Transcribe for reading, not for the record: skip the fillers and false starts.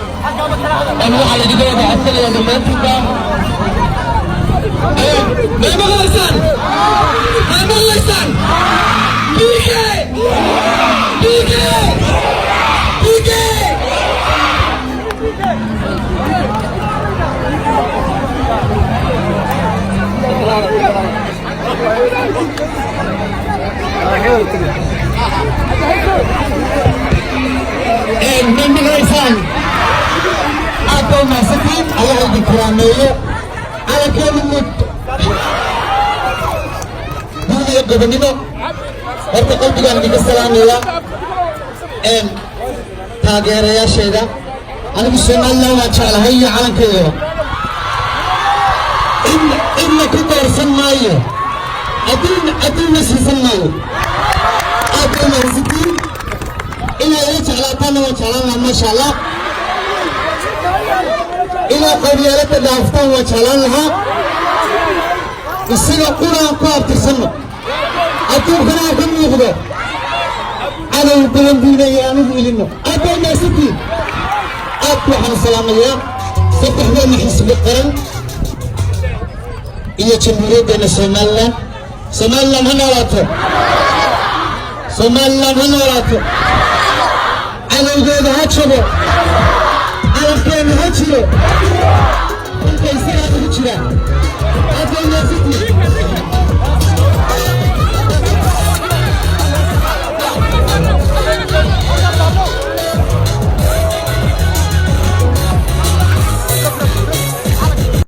Waxaa laidinka wada codsanaya dhammaantiinba. May maqlaysaan? May maqlaysaan? PK, PK, PK! May maqlaysaan? Aad baa umahadsantiin. Allah idin karaameeyo. Calankeenu mud guud iyo gobonnimo. Horta qalbigaan idinka salaamaya taageerayaasheeda. Anigu Somaliland waan jeclahay iyo calankeedaba. Cidna ku doorsan maayo, adduun adduunna siisan maayo. Aad baa umahadsantiin. Inaad ila jeclaataanna waan jeclaan lahaa, maasha Allah. Inaad qabyaaladda dhaaftaan waan jeclaan lahaa. Isaga quraan ku abtirsanno, adduunkana ha ka muuqdo. Cadow badan buu leeyahay, anigu ilino. Aad baa umahadsantiin. Aad waxaan salaamayaa saddexdeena xisbi qaran iyo Jamhuuriyaddeena Somaliland. Somaliland ha noolaato! Somaliland ha noolaato! Cadowgeeda ha jabo!